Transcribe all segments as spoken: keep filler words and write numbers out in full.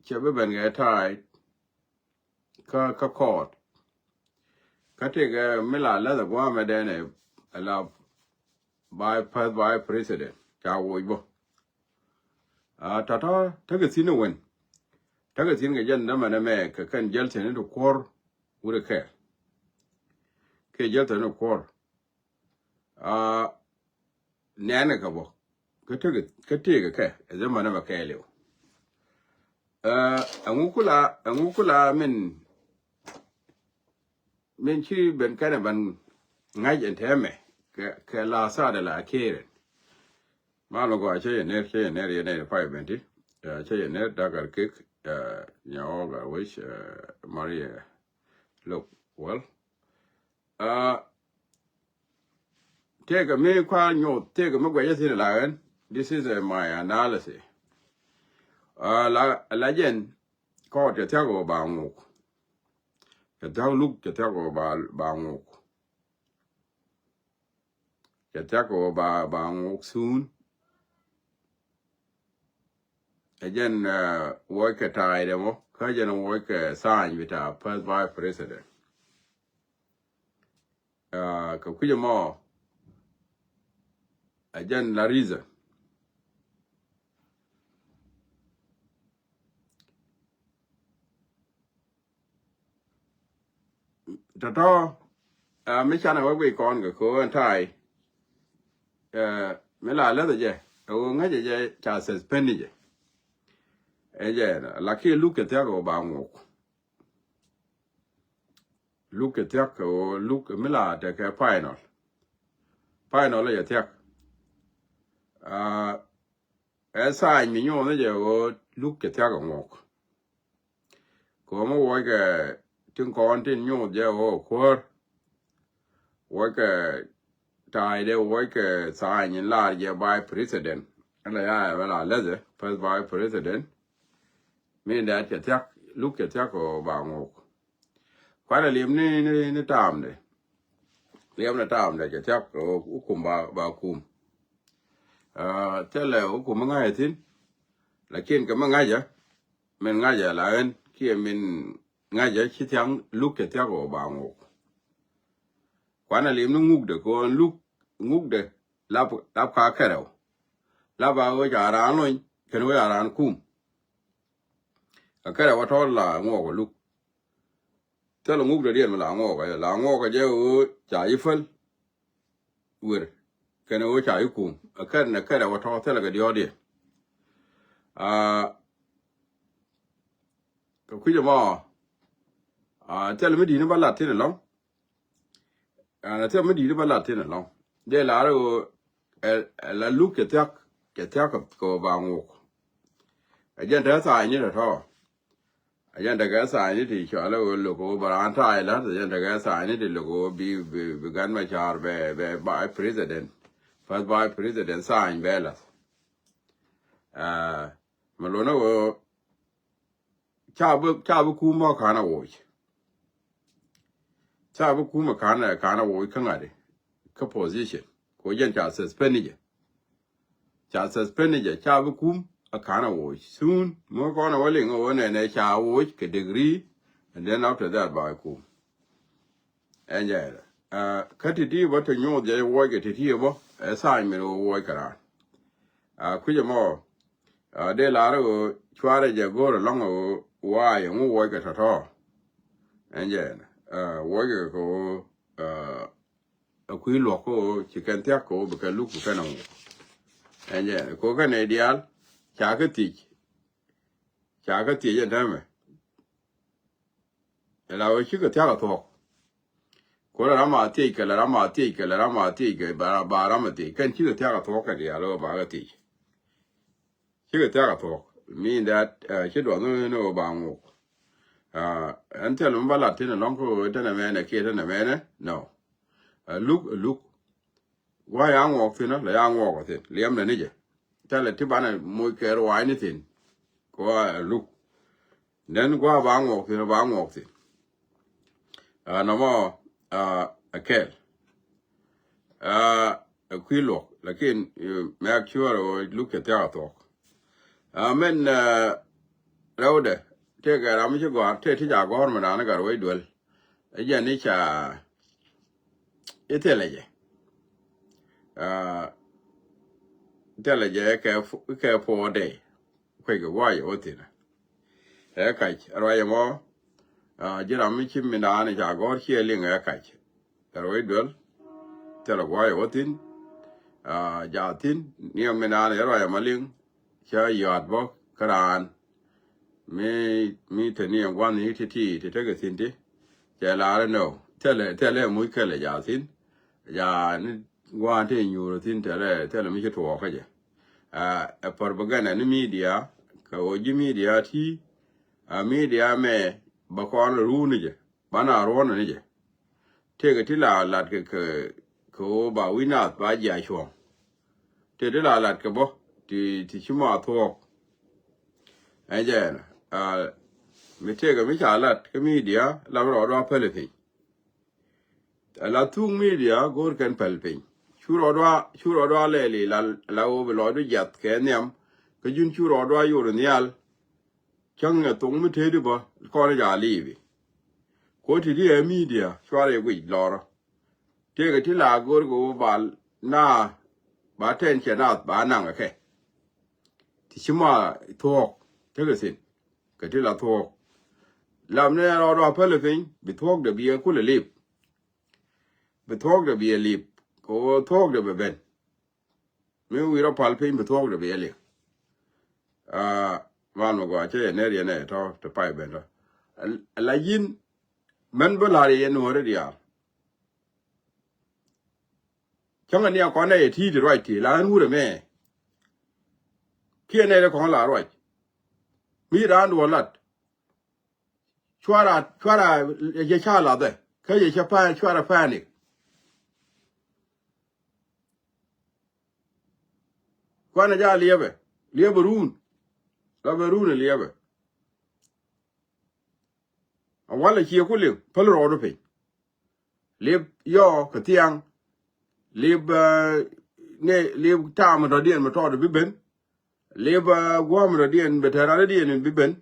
cɛ bi ben kɛ ta̱a̱ kä kä court. Kä tëëkɛ mi la läth ɛ gua̱a̱mɛ dɛn ɛ la vice, first vice president ca woc bä. Tɔ̱tɔ̱ tekɛ thi̱n ɛ wen, tekɛ thi̱n kɛ jɛn dämɛ nɛ mɛ kɛ kɛn jäl thi̱n in ti kuɔ̱r wut ɛ kɛɛl. Kɛ jäl thi̱n in ti kuɔ̱r nɛɛnɛ kɛ bä kä tëëkɛ, kä tëëkɛ kɛ ɛ dhamɛ nɛ mɛ kɛɛliw. Ɛŋu kula, ɛŋu kula min, min ci ben kɛnɛ ban ŋa̱c ɛn tɛmɛ kɛ, kɛ la saadɛ la kɛɛrɛ. Malɛ gɔaa, cä yɛ ner, cä yɛ ner, yɛ ner pay ben ti. Cä yɛ ner dakar kek, nyɛ ɣɔk a wec, Maria. Look, well, tëëkɛ mi kua nyoth, tëëkɛ mi guɛcä thi̱n la ɣän. This is my analysis. La, la jɛn kɔɔt cɛ thia̱k ɣöö ba ŋok. Cɛ thia̱k luk, cɛ thia̱k ɣöö ba, ba ŋok. Cɛ thia̱k ɣöö ba, ba ŋok soon. Ɛ jɛn wuɔckɛ ta̱a̱ydɛ mɔ kä jɛn wuɔckɛ tha̱a̱ny bi ta̱a̱ first vice president. Kɛ kui̱c ɛmɔ ɛ jɛn la reason. Tɔ̱tɔ̱ mi canɛ wä guic kɔn kɛ ko̱o̱n ta̱a̱y. Mi la läth jɛ ɛ ɣöö ŋäcɛ jɛ ca suspend jɛ. Ɛ jɛ la kiɛ luk cɛ thia̱k ɣöö ba ŋok. Luk cɛ thia̱k ɣöö luk mi la tekɛ final. Final cɛ thia̱k. Ɛ tha̱a̱ny mi nyoth ni jɛ ɣöö luk cɛ thia̱k ɛ ŋok. Kɛ ɣöö mi wuɔckɛ tin kɔn tin nyoth jɛ ɣöö kuäär. Wuɔckɛ ta̱a̱ydɛ, wuɔckɛ tha̱a̱ny in lar jɛ vice president. Ɛn la ya ɛ la läthɛ first vice president. Min dɛɛt cɛ thia̱k, luk cɛ thia̱k ɣöö ba ŋok. Kuanɛ liɛm ni, ni, ni taamdɛ. Liɛm ni taamdɛ cɛ thia̱k ɣöö kum ba, ba kum. Thilɛ ɣöö kum mi ŋa̱cä thi̱n. Lakin kɛ mi ŋa̱cä, min ŋa̱cä la ɣän kiɛ min ŋa̱cä ci thia̱ŋ luk cɛ thia̱k ɣöö ba ŋok. Kuanɛ liɛm ni ŋukdɛ kɛ ɣöö luk ŋukdɛ lap, lap ka kɛrɛw. Lap a ɣöö ca raan lony kɛn ɣöö ca raan kum. Ɛ kɛrɛ wä tɔ̱ la ŋuɔk ɛ luk. Thilɛ ŋuk dɔ̱diɛn mi la ŋuɔk ɛ, la ŋuɔk ɛ jɛ ɣöö ca yi päl. Wer kɛnɛ ɣöö ca yi kum ɛ kɛrɛ nɛ kɛrɛ wä tɔ̱ thilɛ kɛ diɔ̱ɔ̱diɛn. Kɛ kui̱c ɛmɔ thilɛ mi di̱i̱t ni bä lat thi̱n ɛlɔ̱ŋ. Ɛn a thiap mi di̱i̱t bä lat thi̱n ɛlɔ̱ŋ. Dee lar ɣöö ɛ, ɛ la luk cɛ thiak, cɛ thiak kɛ ɣöö ba ŋok. Ɛ jɛn te tha̱a̱ny ni tɔ̱tɔ̱. Ɛ jɛn tekɛ tha̱a̱ny ni ti cɔal ɣöö lo̱k ɣöö ba raan ta̱a̱ ilat, ɛ jɛn tekɛ tha̱a̱ny ni ti lo̱k ɣöö bi, bi, bi Gat Macar bɛ, bɛ vice president. First vice president tha̱a̱ny bɛ lath. Ɛ, mɛ lo̱n ɣöö ca bi, ca bi kum mɔ ka̱n a woc. Ca bi kum a ka̱n a, ka̱n a woc kä ŋa̱t kä position. Kɛ jɛn ca suspend jɛ. Ca suspend jɛ, ca bi kum a ka̱n a woc. Soon mi kɔn a wä liŋ a wä nɛnɛ ca woc kɛ degree, and then after that ba kum. Ɛn jɛ ɛ kä ti̱ti̱ bä te nyoth jɛ woc kɛ ti̱ti̱ bä ɛ tha̱a̱ny min wä woc kɛ raan. Kui̱c ɛmɔ dee lar ɣöö cuarɛ jɛ go̱o̱r ɛlɔ̱ŋ ɣöö wa̱a̱ yɛ ŋu woc kɛ tɔ̱tɔ̱. Ɛn jɛ woc kɛ kɛ ɣöö ɛ kui̱ luɔ̱k kä ɣöö ci kɛn thia̱k kɛ ɣöö bi kɛ luk bi kɛn ɛ ŋu. Ɛn jɛ kɛ ɣöö kɛn ɛ diaal ca kä thiec. Ca kä thiec ɛn täämɛ. Ɛ la ɣöö cikɛ thia̱k a thuɔ̱k. Kuɔlɛ ram a thiec kɛ lɛ ram a thiec kɛ lɛ ram a thiec kɛ ba, ba ram a thiec kɛn cikɛ thia̱k a thuɔ̱k kɛ diaal ɣöö ba kɛ thiec. Cikɛ thia̱k a thuɔ̱k. Mean that ci duɔth ni ɣöö ba ŋok. Ɛn thil mi ba lat thin ɛlɔ̱ŋ kä ɣöö tɛn ɛmɛnɛ kiɛ tɛn ɛmɛnɛ. No. Ɛ luk, ɛ luk. Gua̱a̱ ya ŋuɔk thi̱n, la ya ŋuɔk thi̱n. Liɛmdɛ ni jɛ. Thilɛ ti banɛ moc kɛ ruaacni thi̱n. Kɛ ɣöö ɛ luk. Then gua̱a̱ ba ŋuɔk thi̱n, ba ŋuɔk thi̱n. Nɔmɔ ɛ kɛl. Ɛ kui̱ luɔk, lakin make sure ɣöö luk cɛ thia̱k a thuɔ̱k. Mɛn rɛwdɛ tëëkɛ ram mi ci gɔ̱a̱r tëë ti ca gɔ̱r mi naan gat wec duel. Ɛ jɛn i̱ ca i̱ thilɛ jɛ. Thilɛ jɛ kɛ four day. Kuec kɛ gua̱a̱c ɛ wä thi̱n ɛ kac ruac ɛmɔ. Ji̱ ram mi ci mi naan i̱ ca gɔ̱r ciɛ liŋ ɛ kac. Ɛ ruac duel thilɛ gua̱a̱c ɛ wä thi̱n. Ja thi̱n niɛ mi naan i̱ ruac ɛmɔ liŋ. Ca yɔ̱a̱t bä kä raan mi mi te ni ɛn gua̱n ni ti ti ti tekɛ thi̱n ti. Cɛ laarä nɔ thilɛ thilɛ muc kɛlɛ ja thi̱n. Ja ni gua̱n ti nyuur thi̱n thilɛ thilɛ mi ci tuɔɔk kä jɛ. Ɛ propaganda ni media kɛ ɣöö ji̱ media ti. Ɛ media mɛ bä kɔn run ni jɛ bä na ruɔn ni jɛ. Tëëkɛ ti la lat kɛ kɛ kɛ ɣöö ba wi̱c naath ba jiac cuɔ̱ŋ. Tëë ti la lat kɛ bä ti ti ci ma thuɔɔk. Ɛn jɛ ɛn mi tëëkɛ mi ca lat kä media la bi rɔɔdua päl piny. Ɛ la thuk media go̱o̱r kɛn päl piny. Cu rɔɔdua cu rɔɔdua lɛɛli la la ɣöö bi lɔcdu jiath kɛ nhiam. Kä jun cu rɔɔdua yor nhial. Cäŋ ɛ thoŋ mi tëëdi bä kɔn i̱ ca liipi. Kuɔ ti di ɛ media cuarɛ guic lɔrä. Tëëkɛ ti la go̱o̱r kɛ wä bal na ba tɛn cɛ naath ba naŋ ɛ kɛ. Ti ci ma thuɔɔk tekɛ thi̱n kɛ ti la thuɔɔk. Lam ni rɔɔdua päl piny bi thuɔɔkdɛ bi ɛ kulɛ lip. Bi thuɔɔkdɛ bi ɛ lip kɛ wä thuɔɔkdɛ bɛ ben. Mi wi̱i̱ rɔ pal piny bi thuɔ̱k dee bi yɛ liŋ. Aa, mal mi gɔaa cä yɛ ner yɛn ɛ tɔ te pay ben tɔ. Ala yin mɛn bä la̱r yɛ nuɔ̱ɔ̱ri diaal. Cäŋɛ ni a kɔn ɛ yɛ ti̱i̱t ruac ti la ɣän wurɛ mɛ. Kiɛ nɛ dee kɔn la ruac. Mi raan duɔ lat. Cuara cuara yɛ ca lathɛ kä yɛ ca pan cuara panic. Kuanɛ ja liɛpɛ liɛpɛ run. La bɛ run liɛpɛ. A walɛ ciɛ ku liŋ päl rɔɔdu piny. Lip yɔ kɛ thiaŋ. Lip ne lip taam mi tɔ̱diɛn mi tɔɔdu bi ben. Lip gua̱a̱m rɔ̱diɛn bɛ tɛ̈r rɔ̱diɛn in bi ben.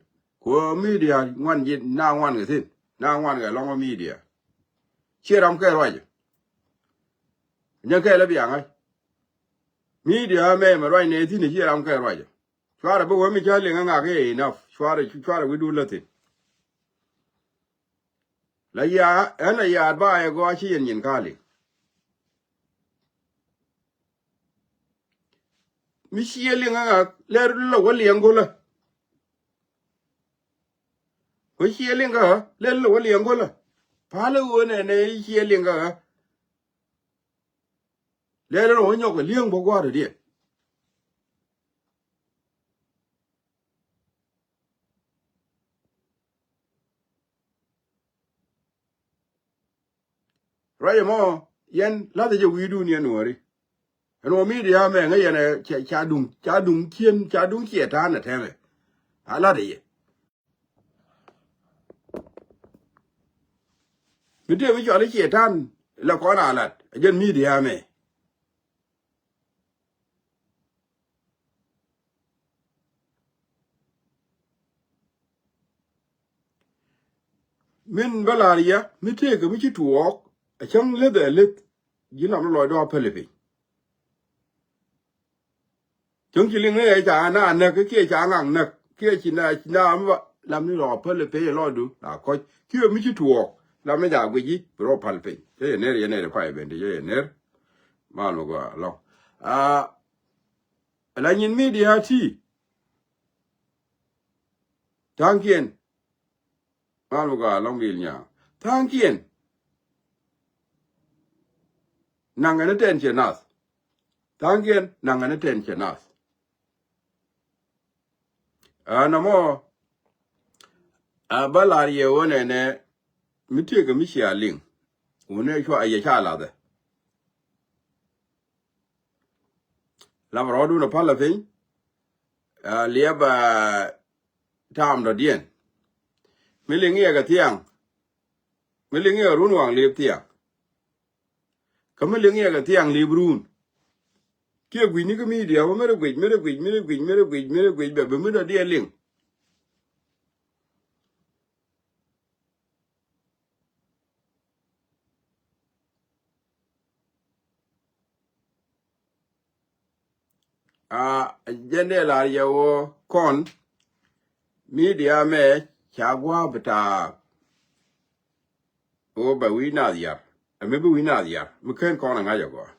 Ku media ŋuan ji̱ na ŋuan kɛ thi̱n na ŋuan kɛ lɔŋ media. Ciɛ ram kɛ ruacɛ. Nyɛ kɛ lɛ biaŋä. Media mɛ mɛ ruac nɛ thi̱n ciɛ ram kɛ ruacɛ. Cuarɛ bi wä mi cä liŋ ŋak i̱ enough cuarɛ cuarɛ wi̱du lä thi̱n. La ya ɛn la yaat ba yɛ gɔaa ci yɛn nyin ka liŋ. Mi ciɛ liŋ ŋak lɛr lɔ wä liɛŋ golä. Wä ciɛ liŋ kä lɛr lɔ wä liɛŋ golä. Palä wä nɛ nɛ ciɛ liŋ kä. Lɛr lɔ wä nyɔk liɛŋ bä gua̱a̱r diɛ. Ruac ɛmɔ yɛn lathɛ jɛ wi̱i̱dun yɛn nuɔ̱ɔ̱ri. Ɛn wä media mɛ ŋäc yɛn ɛ ca duŋ ca duŋ cien ca duŋ ciɛ ta̱a̱n ɛ tɛmɛ. A lathɛ yɛ mi tëë mi cɔal i̱ ciɛ ta̱a̱n lɛ kɔn a lat ɛ jɛn media mɛ. Min bä la̱r yɛ mi tëëkɛ mi ci tuɔɔk. A cäŋ leth ɛ leth ji̱ lam ni lɔcdä a päl i̱ piny. Cäŋ ci liŋ ni ɛ ca na näk kiɛ ca ŋaŋ näk kiɛ ci na ci na mi bä lam ni lɔ a päl i̱ piny ɛ lɔcdu a kɔc kiɛ mi ci tuɔɔk. Lam ni ca guic ji̱ bi rɔ päl piny cä yɛ ner yɛ ner i̱ pay ben ti cä yɛ ner. Mal mi gɔaa lɔ aa. La nyin media ti. Tha̱a̱ŋkiɛn. Mal mi gɔaa lɔŋ bil nyaa. Tha̱a̱ŋkiɛn. Naŋ ɛn tɛn cɛ nath. Tha̱a̱ŋkiɛn naŋ ɛn tɛn cɛ nath. Aa nɔmɔ. Aa bä lar yɛ wä nɛnɛ mi tëëkɛ mi cia liŋ. Wunɛ cua yɛ ca lathɛ. Lam rɔɔdun a palä piny. Aa liɛp aa taam dɔ̱diɛn. Mi liŋ yɛ kɛ thiaŋ. Mi liŋ yɛ run waŋ liɛp thiaŋ. Kä mi liŋ yɛ kɛ thiaŋ liɛp run. Kiɛ gui̱cni kä media wä mi rɛ guic mi rɛ guic mi rɛ guic mi rɛ guic mi rɛ guic bɛ bi mi dɔ̱diɛn liŋ. A jɛn dee lar yɛ wä kɔn media mɛ ca gua̱a̱ bi ta̱a̱ wä bɛ wi̱i̱ naath yar. Ɛ mi bi wi̱i̱ naath yar mi ken kɔn ɛ ŋa̱c ɛ gɔaa.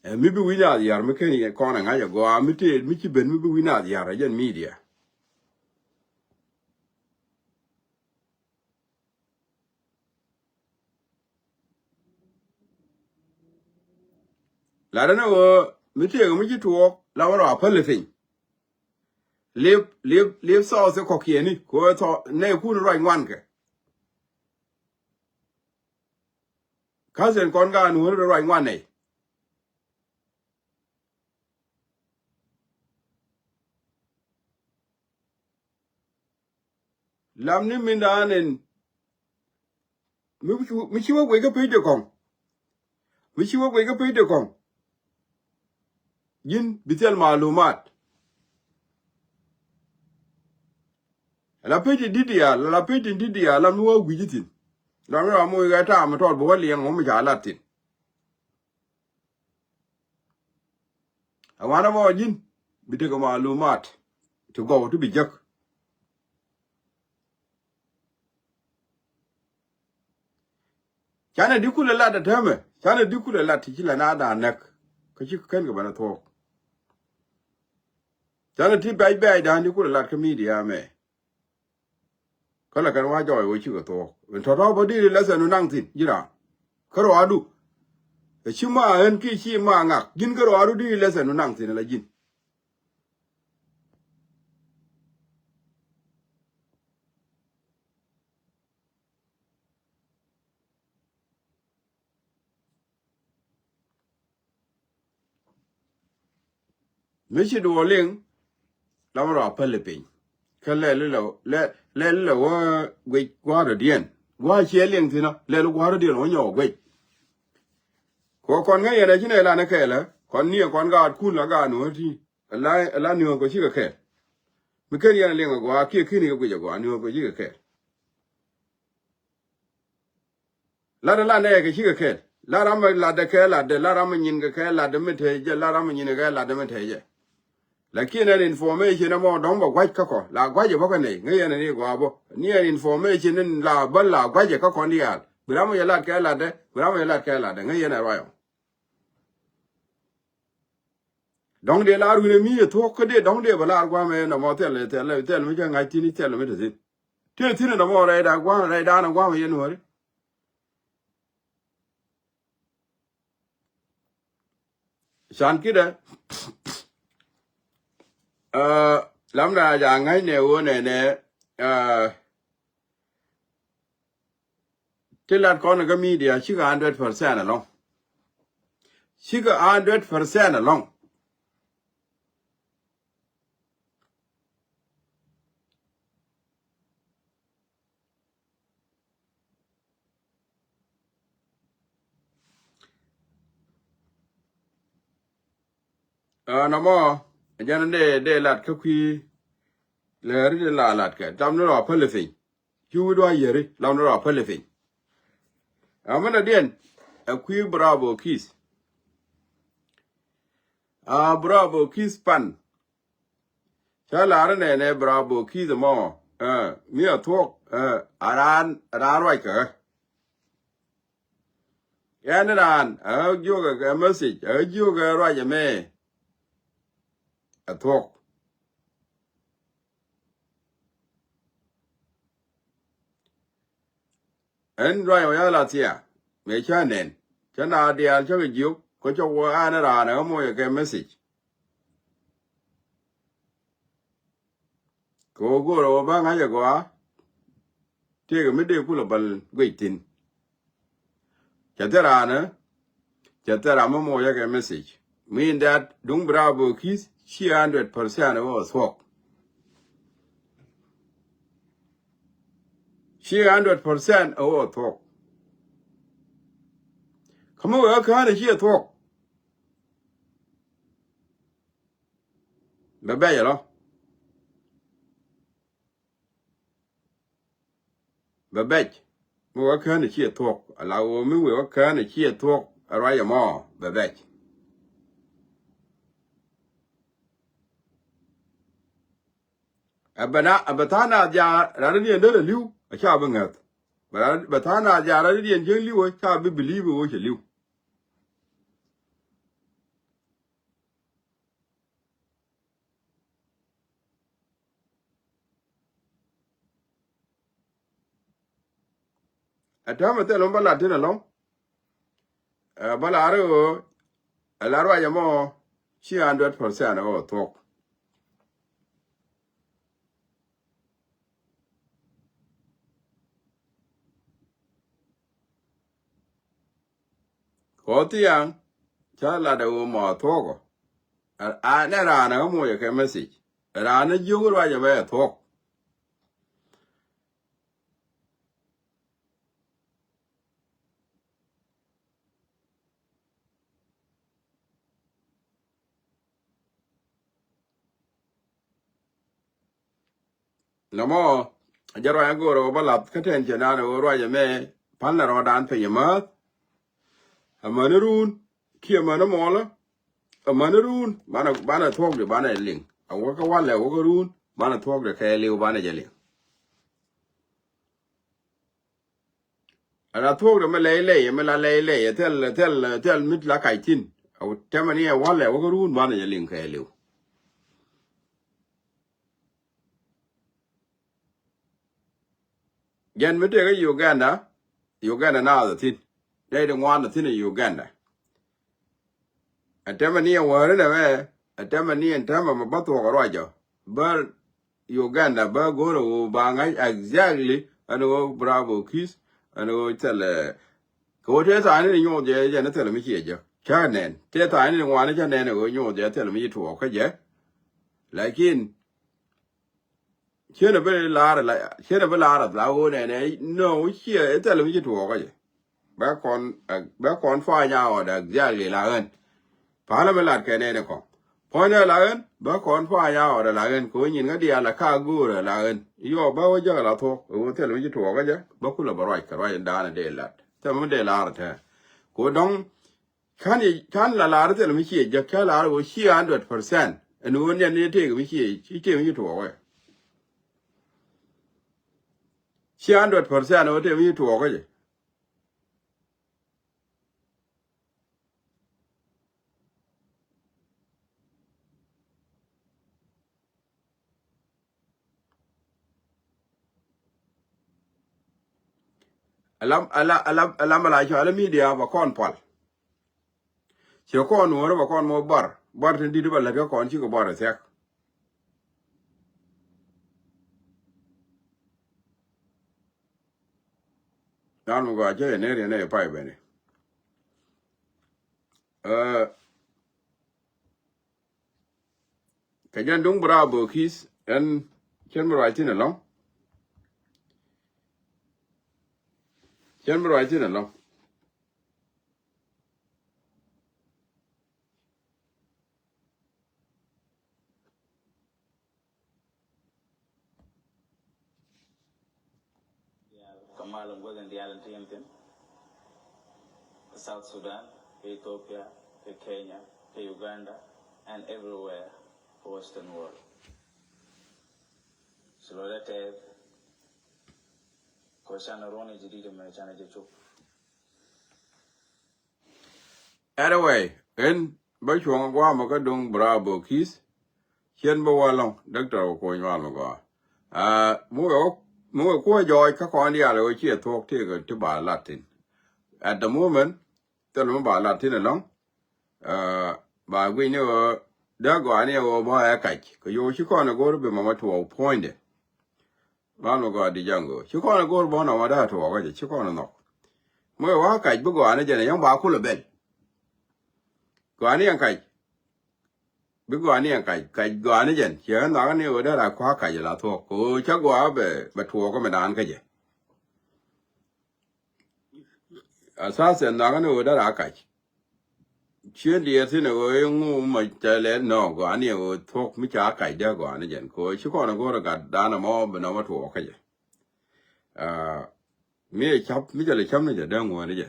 Ɛ mi bi wi̱i̱ naath yar mi ken kɔn ɛ ŋa̱c ɛ gɔaa mi tëë mi ci ben mi bi wi̱i̱ naath yar ɛ jɛn media. Lat ɛn ɣöö mi tëëk mi ci tuɔɔk la wä rɔ a päl piny. Liep liep liep thɔɔth ɛ kɔkiɛni kɛ ɣöö thɔ nɛy kun ruac ŋuan kɛ. Ka̱thiɛn kɔn ka nuɔ̱ɔ̱ri ruac ŋuan nɛy. Lam ni mindan in mi ci wä guic kä pec de kɔŋ. Mi ci wä guic kä pec de kɔŋ. Ji̱n bi thil malumat. La pec in di̱t diaal la pec in di̱t diaal lam ni wä guic ithin. Lam ni wä muc kɛ taam tɔɔl bi wä liɛŋ wä mi ca lat thin. Awanɛ mɔ ji̱n bi tekɛ malumat ti gɔw ti bi jek. Canɛ di kulɛ lat a täämɛ canɛ di kulɛ lat ti ci la na da näk. Kä ci kän kɛ bɛn a thuɔɔk. Canɛ ti bɛc bɛc dan di kulɛ lat kä media mɛ. Kä la kɛn wa jɔɔc wä cikɛ thuɔɔk. Min tɔ̱tɔ̱ bä diri lesson nu naŋ thin ji̱ raan. Kä rɔadu. Ɛ ci ma ɣän ki ci ma ŋak ji̱n kä rɔadu diri lesson nu naŋ thin la ji̱n. Mi ci duɔ liŋ lam rɔ a päl piny. Kä lɛl ilɛ lɛl ilɛ wä guic gua̱a̱r diɛn gua̱a̱r ciɛ liŋ thinä lɛl gua̱a̱r diɛn wä nyɔk guic. Kɔ kɔn ŋäc yɛn a ci nɛ lan kɛɛlä kɔn niɛ kɔn gaat kun la gaat nuɔ̱ɔ̱r ti. Ala ala niɔ̱ɔ̱r kɔ cikɛ kɛɛl. Mi ken yɛn a liŋ a gɔaa kiɛ kini kɛ guic a gɔaa niɔ̱ɔ̱r kɔ cikɛ kɛɛl. Lat ɛ lat nɛ kɛ cikɛ kɛɛl. Lat ram ɛ lat ɛ kɛ lat ɛ lat ram ɛ nyin kɛ kɛ lat ɛ mi te jɛ lat ram ɛ nyin kɛ lat ɛ mi te jɛ. Lakin ɛn information ɛmɔ dɔ̱ŋ bɛ gua̱c kä kɔ la gua̱c ɛ bä kä nɛy ŋäc ɛn ɛn i̱ gɔaa bä ni ɛn information in la bä la gua̱c ɛ kä kɔn diaal. Bi ram ɛ jɛ lat kɛ lat ɛ bi ram ɛ jɛ lat kɛ lat ɛ ŋäc ɛn ɛ ruac ɔ. Dɔ̱ŋ dee lar wi̱n ɛ mi ɛ thuɔ̱k kä dee dɔ̱ŋ dee bɛ lar gua̱a̱mɛ nɔmɔ thil thil thil mi cä ŋa̱c thi̱n thil mi te thi̱n. Tëë thi̱n ɛ nɔmɔ rɛydan gua̱a̱mɛ rɛydan ɛ gua̱a̱mɛ yɛn wääri. Can ki̱dɛ lamda a ja ŋa̱cnɛ ɣöö nɛnɛ. Ti lat kɔn kä media cikɛ hundred percent alɔŋ. Cikɛ hundred percent alɔŋ. Aa, nɔmɔ jɛn dee dee lat kä kui̱. Lɛɛri dee la lat kɛ tam ni rɔ päl piny. Cu wi̱i̱ dua̱a̱c yeri lam ni rɔ päl piny. Aa, mɛn a diɛn ɛ kui̱ Bravo Kiss. Aa, Bravo Kiss pan. Cä lar nɛnɛ Bravo Kiss mɔ, ɛ, mi a thuɔ̱k, ɛ, a raan, a raan ruac kɛ ɣä. Ɛn raan a jiök ɛ message a jiök ɛ ruac ɛmɛ. A thuɔ̱k. Ɛn ruac ɔ ya la thia mëë cä nɛn cä na diaal cä kɛ jiök kä cä wä an raan ɛ moc ɛ kɛ message. Kɛ ɣöö go̱o̱rä wä bä ŋa̱c ɛ gɔaa. Tëëkɛ mi dee kulɛ bäl guic thi̱n. Cɛ thil raan ɛ cɛ thil ram mi moc ɛ kɛ message. Mean that duŋ Bravo Kiss ci hundred percent ɛ wä thuɔ̱k. Ci hundred percent ɛ wä thuɔ̱k. Kä mi wee kä kään ɛ ci ɛ thuɔ̱k. Bɛ bɛc ɛlɔ. Bɛ bɛc mi wä kään ɛ ciɛ thuɔ̱k ala wä mi wee wä kään ɛ ciɛ thuɔ̱k ɛ ruac ɛmɔ. Bɛ bɛc. Ɛ bɛ na, ɛ bɛ tha̱a̱ŋ naath ja̱a̱r ran ni diɛn derɛ li̱w, ɛ ca bi ŋäth. Bɛ ran, bɛ tha̱a̱ŋ naath ja̱a̱r ran ni diɛn cieŋ li̱w, ɛ ca bi believe ɛ ɣöö cɛ li̱w. Ɛ täämɛ thil mi bä lat tin ɛlɔ̱ŋ. Ɛ bä lar i̱ ɣöö ɛ la ruac ɛmɔ ci hundred percent ɛ ɣöö thuɔ̱k. Kɔ thiaŋ ca lat ɛ ɣöö mɔ thuɔ̱kɔ. Ɛ, a, nɛ raan ɛ ɣä moc ɛ kɛ message. Raan ɛ jiök ruac ɛ bɛ ɛ thuɔ̱k. Nɔmɔ, a jɛ ruac a go̱o̱r ɛ wä bä lath kä tɛn cɛ naan ɛ wä ruac ɛmɛ, pa̱n lɛ rɔɔdan piny ɛmääth. Amäni ruun kiɛ amäni muɔlä. Amäni ruun banɛ, banɛ thuɔ̱kdɛ banɛ liŋ. A wä kä walɛ wä kä ruun banɛ thuɔ̱kdɛ kɛɛliw banɛ jɛ liŋ. Ala thuɔ̱kdɛ mi lɛy lɛy, mi la lɛy lɛy, thil, thil, thil mi la kac thi̱n. A wä tɛmɛ ni ɛ walɛ wä kä ruun banɛ jɛ liŋ kɛɛliw. Jɛn mi tëëk i̱ Uganda, Uganda naath a thi̱n. Nɛy ti ŋuan a thi̱n i̱ Uganda. Ɛ tɛmɛ ni ɛ wäri nɛ mɛ, ɛ tɛmɛ ni ɛ tɛmɛ mɛ bä thuɔk ɛ ruacɔ. Bä Uganda bä go̱r ɛ ɣöö ba ŋa̱c exactly ɛn ɣöö Bravo Kiss, ɛn ɣöö thilɛ. Kɛ ɣöö tëë thaani ni nyoth jɛ, jɛ ni thilɛ mi ciɛ jɛ. Cä nɛn. Tëë thaani ni ŋuani cä nɛn ɛ ɣöö nyoth jɛ thilɛ mi ci tuɔɔk kä jɛ. Lakin cienɛ bi laar la, cienɛ bi laar la ɣöö nɛnɛ, no, ciɛ, ɛ thilɛ mi ci tuɔɔk kä jɛ. Bɛ kɔn, bɛ kɔn find out exactly la ɣän. Palä mi lat kɛ nɛnɛ kɔn. Puɔ̱nydɛ la ɣän, bä kɔn find out la ɣän, kɛ ɣöö nyin kä diaal la ka go̱o̱rä la ɣän. Yɔ, bä wä jäk la thuɔ̱k, ɛ ɣöö thilɛ mi ci tuɔɔk kä jɛ, bä kulɛ bä ruac kɛ ruac in daanɛ dee lat. Thilɛ mi dee laar tɛ. Kɛ ɣöö dɔ̱ŋ, ka̱n i̱, ka̱n la laar thilɛ mi ciɛ jäk, cä laar ɣöö ciɛ hundred percent. Ɛn ɣöö niɛn ni tëëk mi ciɛ, ci tëëk mi ci tuɔɔk ɛ. Ciɛ hundred percent ɣöö tëëk mi ci tuɔɔk kä jɛ. Alam, ala, ala, alam ala cɔal media ba kɔn pal. Cɛ kɔn nuɔ̱ɔ̱rä ba kɔn mɔ bar. Bar tin di̱t ba lät kä kɔn cikɛ bar ɛ thiak. Dan mi gɔaa cä yɛ ner yɛn ɛ pay bɛni. Ɛ, kɛ jɛn duŋ Bravo Kiss ɛn cɛn mi ruac thin ɛlɔ̱ŋ. Cɛn mi ruac thin ɛlɔ̱ŋ. Kɛ mal in guäth in diaal in ti in thin. Kɛ South Sudan, kɛ Ethiopia, kɛ Kenya, kɛ Uganda, and everywhere kɛ Western world. Ci lɔ dee tɛth. Kɛ canɛ ruɔ̱n in jadid mɛ canɛ jɛ cuk. Anyway, in bä cuɔ̱ŋ gua̱a̱mä kä duŋ Bravo Kiss. Cien bä wä lɔŋ, Doctor Okuny mal mi gɔaa. Aa, mi wee wä, mi wee kuɔ jɔɔc kä kɔn diaal wee ciɛ thuɔ̱k tëëkɛ ti ba lat thin. At the moment, thil mi ba lat thin ɛlɔ̱ŋ. Aa, ba guic ni ɣöö dee gɔaa ni ɣöö bä ɛ kac. Kɛ yo̱o̱ ci kɔn ɛ go̱r bi mama tuɔɔk puɔ̱nydɛ. Mal mi gɔaa di jaŋ go̱o̱r. Ci kɔn ɛ go̱o̱r bä nɔmɔ dee tuɔɔk kä jɛ, ci kɔn ɛ nhɔk. Mi wee wä kac bi gɔaa ni jɛn ɛ yɔ̱ŋ ba kulɛ bɛl. Gɔaa ni ɛn kac. Bi gɔaa ni ɛn kac, kac gɔaa ni jɛn. Ciɛ ɣän nhɔakä ni ɣöö dee ra kua̱ kac la thuɔ̱k. Kɛ ɣöö cä gɔaa bɛ, bɛ tuɔɔk kä mi daan kä jɛ. Asasen nhɔakä ni ɣöö dee ra kac. Cien diɛɛr thin ɛ ɣöö iŋu ma cɛ lɛ nɔ gɔaa ni ɛ ɣöö thuɔ̱k mi ca kac dee gɔaa ni jɛn. Kɛ ɣöö ci kɔn ɛ go̱o̱r ɛ gat daan ɛmɔ bi nɔmɔ tuɔɔk kä jɛ. Aa, mi ɛ cap, mi cɛ lɛ cap ni jɛ dee ŋuäär ni jɛ.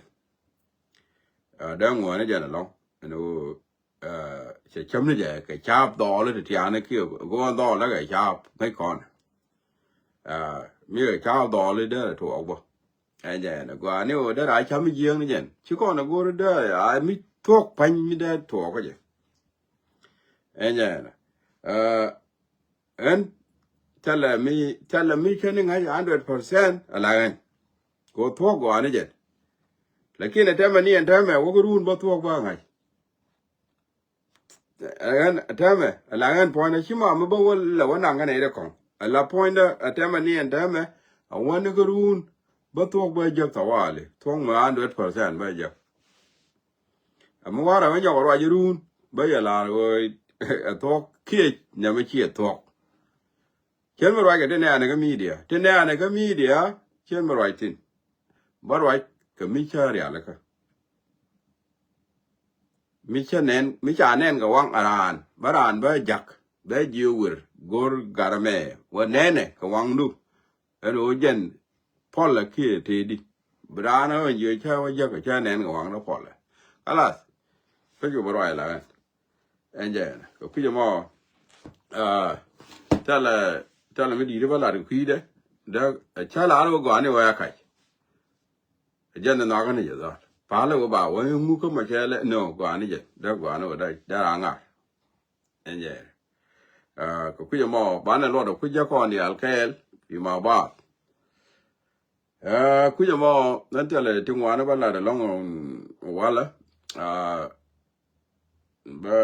Aa, dee ŋuäär ni jɛ ɛlɔ̱ŋ. Ɛn ɣöö Ɛ, cɛ cäm ni jɛ kɛ ca̱a̱p dhɔɔl ti tiaani kiɛ go̱o̱n dhɔɔl lɛ kɛ ca̱a̱p ŋäc kɔn. Aa, mi ca dhɔli derɛ tuɔɔk bä. Ɛn jɛ ɛn gɔaa ni ɣöö derɛ a cam mi jiääk ni jɛn. Ci kɔn a go̱o̱ri derɛ a mi thuɔ̱k pa̱ny mi derɛ tuɔɔk kä jɛ. Ɛn jɛ ɛn. Aa, ɛn thilɛ mi, thilɛ mi cä ni ŋa̱c a hundred percent a la ɣän. Kɛ ɣöö thuɔ̱k gɔaa ni jɛn. Lakin ɛ tɛmɛ ni ɛn tɛmɛ wä kä ruun bä thuɔ̱k bä ŋa̱c. Ɛn tɛmɛ, ɛ la ɣän puɔ̱nydä ci ma mi bä wä lɛ wä naŋ kɛn ɛ ri kɔŋ. Ɛ la puɔ̱nydä, ɛ tɛmɛ ni ɛn tɛmɛ, ɛ wä ni kä ruun, bä thuɔ̱k bä jek thawali. Thuɔ̱k mɛ hundred percent bä jek. Ɛ mi warɛ mi jɔk ruac ruun, bä yɛ lar ɣöö ɛ thuɔ̱k kiɛc, nɛ mi ci ɛ thuɔ̱k. Cien mi ruac kɛ ti nɛɛnɛ kä media. Ti nɛɛnɛ kä media, cien mi ruac thin. Bä ruac kɛ mi cä rialikä. Mi cä nɛn, mi ca nɛn kɛ waŋ a raan. Bä raan bä jak. Bä jiö wir. Go̱r garmɛ. Wä nɛnɛ kɛ waŋdu. Ɛn ɣöö jɛn pɔlɛ kiɛ tëëdi. Bi raan ɣän jiö cä wä jak cä nɛn kɛ waŋdu pɔlɛ. Kalas. Kä cu bä ruac la ɣän. Ɛn jɛ ɛn kɛ kui̱c ɛmɔ. Aa, thilɛ, thilɛ mi di̱i̱t bä lat kɛ kui̱dɛ. Dee ca lar wä gɔani wä ya kac. Jɛn ni nhɔakä ni jɛ dhɔl. Palɛ wä ba wä ŋuk kä mɔ cɛ lɛ ni wä gɔani jɛ. Dee gɔani wä dee, dee ra ŋar. Ɛn jɛ ɛn. Aa, kɛ kui̱c ɛmɔ banɛ luɔt ɛ kui̱c jɛ kɔn diaal kɛɛl. Fi ma bath. Aa, kui̱c ɛmɔ nɛn thilɛ ti ŋuani bä lat ɛlɔŋ walɛ. Aa, bä